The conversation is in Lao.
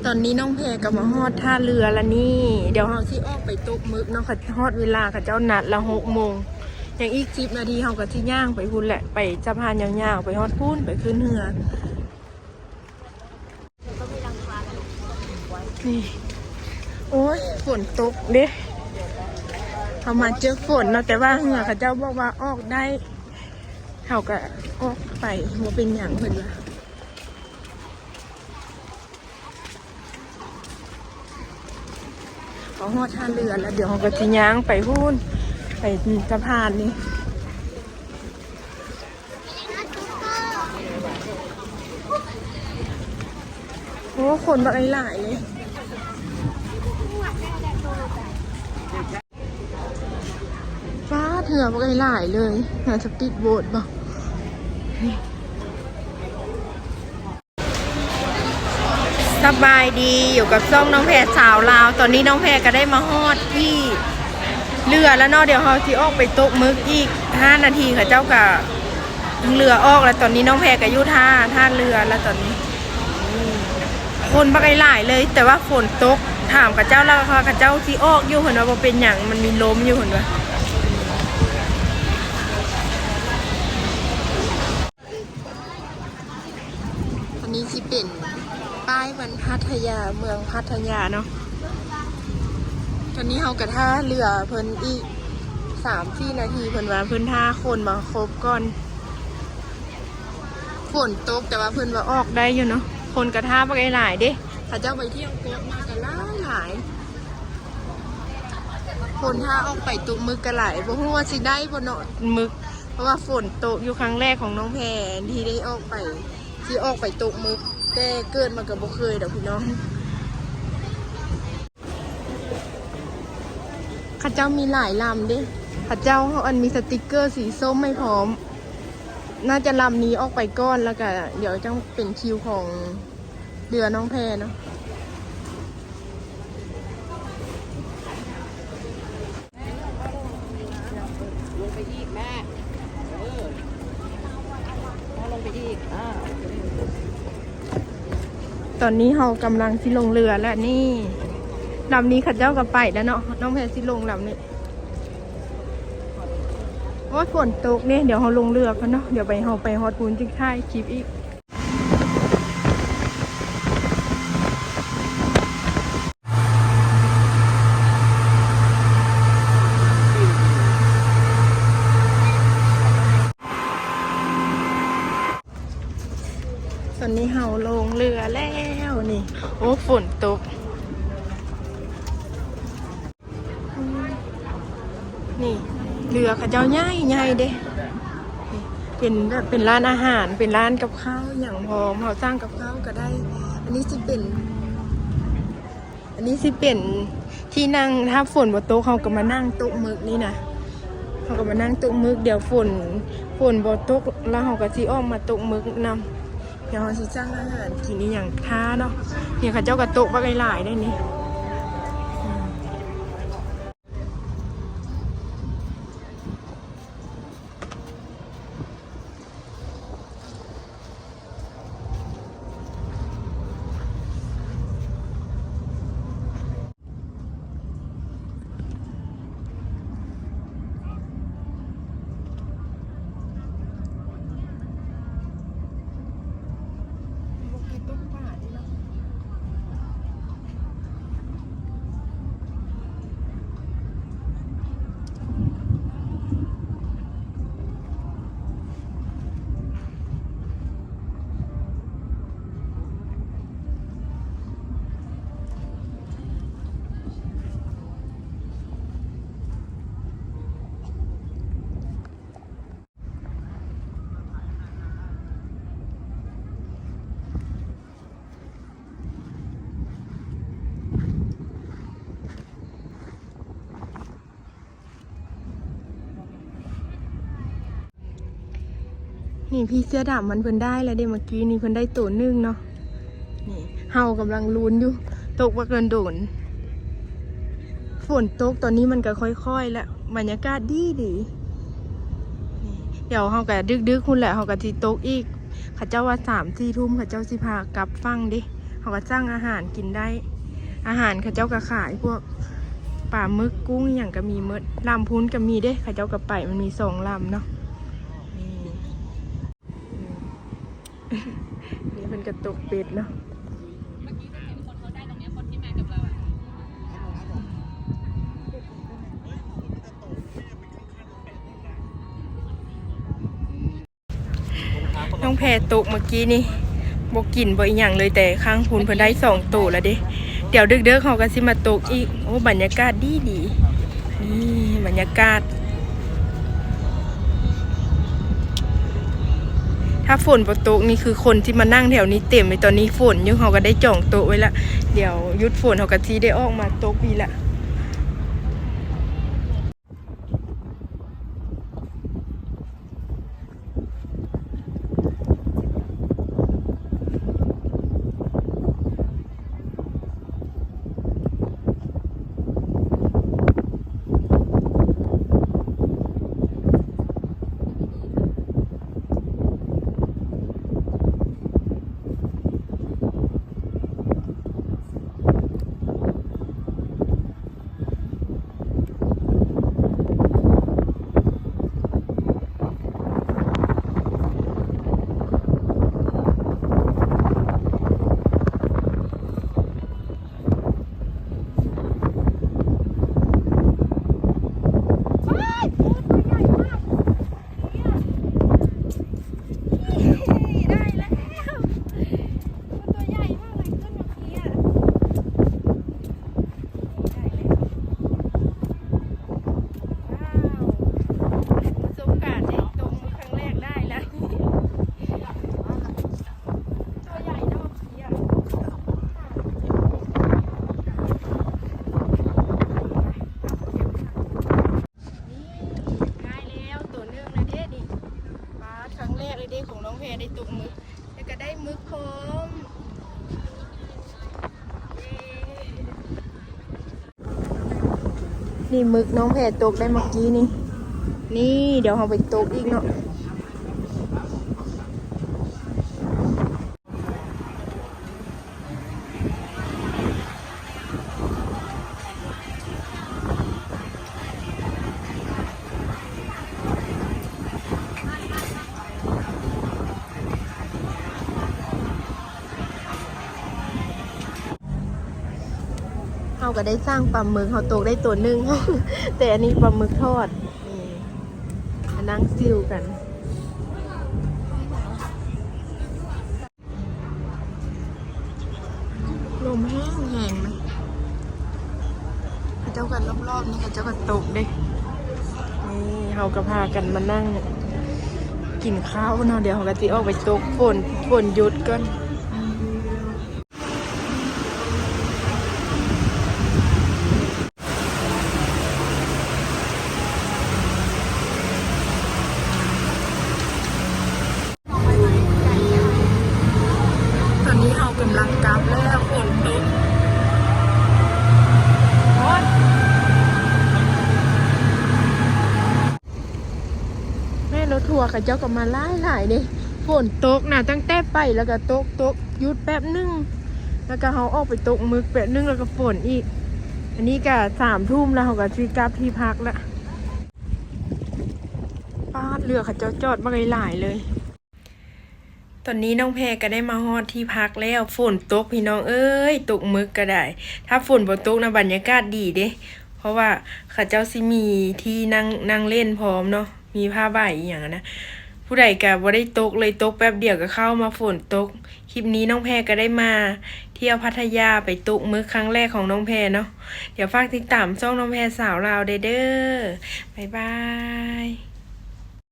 ຕອນນີ້ນ້ອງແພກໍມາຮອດທ່າເຮືອລະນີ້ ດຽວເຮົາຊິອອກໄປຕົກໝຶກເນາະ ຮອດເວລາເຂົາເຈົ້ານັດລະຫົກໂມງ ຍັງອີກສິບນາທີເຮົາກໍຊິຍ່າງໄປພຸ້ນແຫຼະ ໄປສະພານຍາວໆ ໄປຮອດພຸ້ນ ໄປຂຶ້ນເຮືອ. ນີ້ ໂອ້ຍ ຝົນຕົກເດ້ ເຮົາມາເຈິກຝົນເນາະ ແຕ່ວ່າເຮືອເຂົາເຈົ້າບອກວ່າອອກໄດ້ ເຮົາກໍອອກໄປ ບໍ່ເປັນຫຍັງເພິ່ນວ່າ. ເຮົາຮອດທ່າເຮືອແລ້ວ ດຽວເຮົາກໍຊິຍ່າງໄປພຸ້ນ ໄປສະພານນີ້. ໂອ້ ຄົນບັກຫຼາຍໆເລີຍ ປາດ ເຮືອບັກຫຼາຍໆເລີຍ ເຮືອສະປີດໂບດບໍ? ສະບາຍດີ ຢູ່ກັບຊ່ອງນ້ອງແພສາວລາວ. ຕອນນີ້ນ້ອງແພກໍໄດ້ມາຮອດທີ່ເຮືອແລ້ວເນາະ ດຽວເຮົາຊິອອກໄປຕົກໝຶກອີກຫ້ານາທີ ເຂົາເຈົ້າກໍເຮືອອອກແລ້ວ. ຕອນນີ້ນ້ອງແພກໍຢູ່ທ່າ ທ່າເຮືອແລ້ວຕອນນີ້ ຄົນບັກຫຼາຍໆເລີຍ ແຕ່ວ່າຝົນຕົກ ຖາມເຂົາເຈົ້າແລ້ວ ເຂົາເຈົ້າຊິອອກຢູ່ ເພິ່ນວ່າບໍ່ເປັນຫຍັງ ມັນມີລົມຢູ່ ເພິ່ນວ່າ. ອັນນີ້ຊິເປັນປ້າຍວັນພັດທະຍາ ເມືອງພັດທະຍາເນາະ. ຕອນນີ້ເຮົາກໍທ່າເຮືອເພິ່ນອີກສາມສີ່ນາທີ ເພິ່ນວ່າເພິ່ນທ່າຄົນມາຄົບກ່ອນ. ຝົນຕົກ ແຕ່ວ່າເພິ່ນວ່າອອກໄດ້ຢູ່ເນາະ ຄົນກໍທ່າບັກຫຼາຍໆເດ້. ເຂົາເຈົ້າໄປທ່ຽວເກາະມາກໍຫຼາຍໆ ຄົນທ່າອອກໄປຕົກໝຶກກໍຫຼາຍ ບໍ່ຮູ້ວ່າຊິໄດ້ບໍ່ເນາະໝຶກ ເພາະວ່າຝົນຕົກຢູ່ ຄັ້ງແລກຂອງນ້ອງແພທີ່ໄດ້ອອກໄປ ຊິອອກໄປຕົກໝຶກ ແຕ່ເກີດມາກໍບໍ່ເຄີຍດອກພີ່ນ້ອງ. ເຂົາເຈົ້າມີຫຼາຍລຳເດ້ ເຂົາເຈົ້າອັນມີສະຕິກເກີສີສົ້ມໃຫ້ພ້ອມ. ໜ້າຈະລຳນີ້ອອກໄປກ່ອນ ແລ້ວກະດຽວຈັ່ງເປັນຄິວຂອງເຮືອນ້ອງແພເນາະ. ລົງໄປອີກແມ່ ເອີ ລົງໄປອີກ ອາ ໂອເຄ. ຕອນນີ້ເຮົາກຳລັງຊິລົງເຮືອແລ້ວນີ້ ລຳນີ້ເຂົາເຈົ້າກໍໄປແລ້ວເນາະ ນ້ອງແພຊິລົງລຳນີ້. ໂອ້ຍ ຝົນຕົກເດ້ ດຽວເຮົາລົງເຮືອກ່ອນເນາະ ດຽວໄປ ເຮົາໄປຮອດພຸ້ນຈຶ່ງຖ່າຍຄລິບອີກ. ຕອນນີ້ເຮົາລົງເຮືອແລ້ວນີ້ ໂອ້ ຝົນຕົກ. ນີ້ເຮືອເຂົາເຈົ້າໃຫຍ່ໆເດ້ ນີ້ເປັນແບບເປັນຮ້ານອາຫານ ເປັນຮ້ານກັບຂ້າວຫຍັງພ້ອມ ເຮົາສັ່ງກັບຂ້າວກໍໄດ້. ອັນນີ້ຊິເປັນ ອັນນີ້ຊິເປັນທີ່ນັ່ງ ຖ້າຝົນບໍ່ຕົກເຮົາກໍມານັ່ງຕົກໝຶກນີ້ນະ ເຮົາກໍມານັ່ງຕົກໝຶກ. ດຽວຝົນ ຝົນບໍ່ຕົກແລ້ວເຮົາກໍຊິອອກມາຕົກໝຶກນຳ. ດຽວເຮົາຊິສັ່ງອາຫານກິນອີ່ຫຍັງຖ້າເນາະ. ນີ້ເຂົາເຈົ້າກໍໂຕະບັກຫຼາຍໆໄດ໋ນີ້. ນີ້ ພີ່ເສື້ອດຳມັນ ເພິ່ນໄດ້ແລ້ວເດ້ ເມື່ອກີ້ນີ້ເພິ່ນໄດ້ໂຕໜຶ່ງເນາະ. ນີ້ເຮົາກຳລັງລຸ້ນຢູ່ ຕົກບັກດົນໆ ຝົນຕົກ ຕອນນີ້ມັນກໍຄ່ອຍໆ ແລ້ວ ບັນຍາກາດດີໆ. ນີ້ ດຽວເຮົາກໍດຶກໆພຸ້ນແຫຼະ ເຮົາກໍຊິຕົກອີກ. ເຂົາເຈົ້າວ່າສາມສີ່ທຸ່ມ ເຂົາເຈົ້າຊິພາກັບຝັ່ງເດ້. ເຮົາກໍສັ່ງອາຫານກິນໄດ້ ອາຫານເຂົາເຈົ້າກໍຂາຍ ພວກປາໝຶກ ກຸ້ງ ອີ່ຫຍັງກໍມີໝົດ. ລຳພຸ້ນກໍມີເດ້ ເຂົາເຈົ້າກໍໄປ ມັນມີສອງລຳເນາະ. ນີ້ ນີ້ເພິ່ນກໍຕົກເບັດເນາະ. ນ້ອງແພຕົກເມື່ອກີ້ນີ້ ບໍ່ກິນບໍ່ອີ່ຫຍັງເລີຍ ແຕ່ຂ້າງພຸ້ນເພິ່ນໄດ້ສອງໂຕແລ້ວເດ້. ດຽວເດິກໆເຮົາກໍຊິມາຕົກອີກ. ໂອ້ ບັນຍາກາດດີໆ ນີ້ບັນຍາກາດ. ຖ້າຝົນບໍ່ຕົກນີ້ຄືຄົນທີ່ມານັ່ງແຖວນີ້ເຕັມເລີຍ. ຕອນນີ້ຝົນຢູ່ ເຮົາກໍໄດ້ຈອງໂຕະໄວ້ລະ. ດຽວຢຸດຝົນເຮົາກໍຊິໄດ້ອອກມາຕົກພີ້ລະ. ນີ້ ໄດ້ແລ້ວໂຕໜຶ່ງແລ້ວເດ້ນີ້. ປາດ ຄັ້ງແລກເລີຍເດ້ຂອງນ້ອງແພໄດ້ຕົກໝຶກ ແລ້ວກໍໄດ້ໝຶກພ້ອມ. ເຢ້ ນີ້ໝຶກນ້ອງແພຕົກໄດ້ເມື່ອກີ້ນີ້. ນີ້ ດຽວເຮົາໄປຕົກອີກເນາະ. ເຮົາກໍໄດ້ສັ່ງປາໝຶກ ເຮົາຕົກໄດ້ໂຕໜຶ່ງ ແຕ່ອັນນີ້ປາໝຶກທອດ. ນີ້ ມານັ່ງຊິວກັນ. ລົມແຮງໆ ນະ ເຂົາເຈົ້າກັນລອບໆ ນີ້ ເຂົາເຈົ້າກໍຕົກເດ້. ນີ້ ເຮົາກໍພາກັນມານັ່ງກິນເຂົ້າເນາະ ດຽວເຮົາກໍຊິອອກໄປຕົກຝົນ ຝົນຢຸດກ່ອນ. ຕອນນີ້ເຮົາກຳລັງກັບແລ້ວ ຝົນຕົກ. ແມ່ນ ລົດທົວເຂົາເຈົ້າກໍມາຫຼາຍໆ ເດ້. ຝົນຕົກນະ ຕັ້ງແຕ່ໄປແລ້ວກໍຕົກ ຕົກ ຢຸດແປັບໜຶ່ງ ແລ້ວກໍເຮົາອອກໄປຕົກໝຶກແປັບໜຶ່ງ ແລ້ວກໍຝົນອີກ. ອັນນີ້ກໍສາມທຸ່ມແລ້ວ ເຮົາກໍຊິກັບທີ່ພັກລະ. ປາດ ເຮືອເຂົາເຈົ້າຈອດບັກຫຼາຍໆ ເລີຍ. ຕອນນີ້ນ້ອງແພກໍໄດ້ມາຮອດທີ່ພັກແລ້ວ. ຝົນຕົກພີ່ນ້ອງເອີຍ ຕົກໝຶກກໍໄດ້. ຖ້າຝົນບໍ່ຕົກນະ ບັນຍາກາດດີເດ້ ເພາະວ່າເຂົາເຈົ້າຊິມີທີ່ນັ່ງ ນັ່ງຫຼິ້ນພ້ອມເນາະ ມີຜ້າໃບອີ່ຫຍັງນະ. ຜູ້ໃດກໍບໍ່ໄດ້ຕົກເລີຍ ຕົກແປັບດຽວກໍເຂົ້າມາຝົນຕົກ. ຄລິບນີ້ນ້ອງແພກໍໄດ້ມາທ່ຽວພັດທະຍາ ໄປຕົກໝຶກຄັ້ງແລກຂອງນ້ອງແພເນາະ. ດຽວຝາກຕິດຕາມຊ່ອງນ້ອງແພສາວລາວແດ່ເດີ້. ບາຍບາຍ.